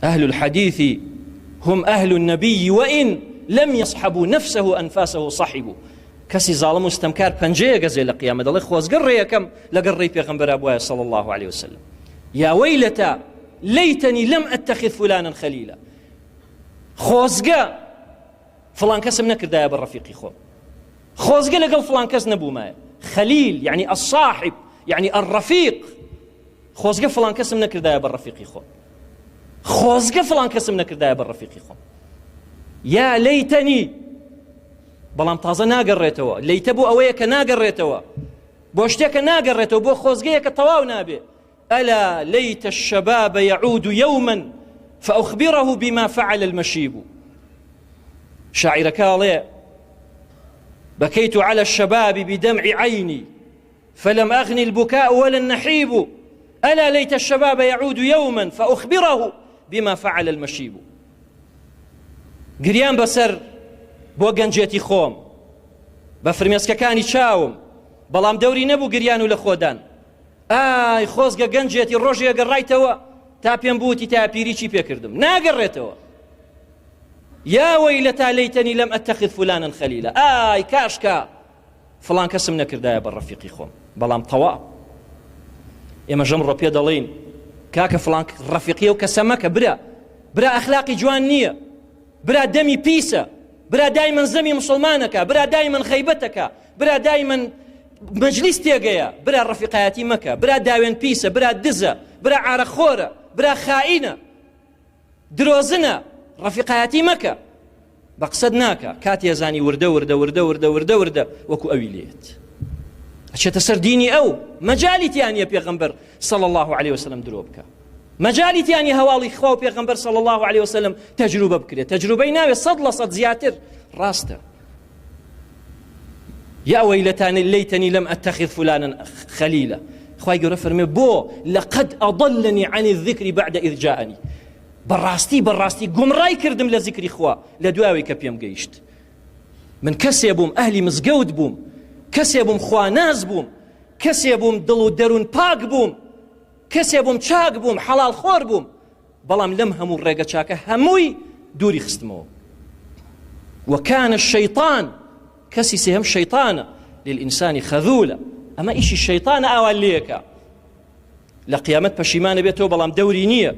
أهل الحديث هم أهل النبي وإن لم يصحبوا نفسه أنفاسه صحبوا کەسی زاڵم و ستەمکار پەنجەیە گەزێ لە قیامەت دەڵێ خۆزگە ڕێیەکەم لەگەڵ ڕێی پێغەمبەرا بوایە صلی الله عليه وسلم یا ویلتا ليتني لم أتخذ فلانا خليلا خۆزگە فڵان کەسم نەکردایە بە ڕەفیقی خۆم خۆزگە لەگەڵ فڵان کەس نەبوومایە خەلیل یعنی الصاحب یعنی الرفیق خۆزگە فڵان کەسم نەکردایە بە ڕەفیقی خۆم خۆزگە فڵان کەسم نەکردایە بە ڕەفیقی خۆم یا لەیتەنی بەڵام تازە ناگەڕێتەوە لەیتە بۆ ئەوەیە کە ناگەڕێتەوە بۆ شتێکە ناگەڕێتەوە بۆ خۆزگەیەکە تەواو نابێ ألا ليت الشباب يعود يوما فأخبره بما فعل المشيب شاعرەکە ئەڵێ بكيت على الشباب بدمع عيني فلم أغني البكاء ولا النحيب ألا ليت الشباب يعود يوما فأخبره بما فعل المشيب گریان بەسەر بۆ گەنجێتی خۆم بە فرمێسکەکانی چاوم بەڵام دەوری نەبوو گریان و لە خۆدان ئای خۆزگە گەنجێتی ڕۆژێ گەڕایتەوە تا پێم بوتی تا پیری چی پێکردم ناگەڕێتەوە یا وەیلەتا لەیتەنی لەم ئەتەخذ فلانا خەلیلە ئای کاشکا فڵان کەسم نەکردایە بە ڕەفیقی خۆم بەڵام تەوا ئێمە ژەمڕۆ پێ دەڵێین کاکە فڵان ڕەفیقی و کەسە مەکە برا برا ئەخلاقی جوان نییە برا دەمی پیسە برا دایمەن زەمی مسلمانەکە برا دایمەن غەیبەتەکە برا دایمەن مەجلیس تێگەیە برا ڕەفیقایەتی مەکە برا داوێن پیسە برا دزە برا عارەقخۆرە برا خائینە درۆزنە ڕەفیقایەتی مەکە بە قسەت ناکە کاتێ زانی وردە وردە وردە وردە وردە وردە وەکو ئەوی لێت ئەچێتە سەر دینی ئەو مەجالی تیانە پێغەمبەر صلی الله عليه وسلم درۆ بکە مەجالی تیانی هەواڵی خوا و پێغەمبەر صلی الله عليه وسلم تەجروبە بکرێت تەجروبەی ناوێت 100% زیاتر ڕاستە یا ویلتان لیتنی لم اتخذ فلانا خلیلا خوای گەورە فەرمێ بۆ لقد اضلنی عن الذکر بعد اذ جاءنی بەڕاستی بەڕاستی گومڕای کردم لە زیکری خوا لە دواوی کە پێم گەیشت من کەسێ بووم ئەهلی مزگەوت بووم کەسێ بووم خواناس بووم کەسێ بووم دڵ و دەروون پاک بووم کەسێ بووم چاک بووم حەڵاڵ خۆر بووم بەڵام لەم هەموو ڕێگە چاکە هەمووی دووری خستمەوە وكان الشيطان کەسی سێهەم شەیطانە للإنسان خذولا ئەمە ئیشی شەیطانە ئاوا لێکە لە قیامەت پەشیمانە بێتەوە بەڵام دەوری نییە.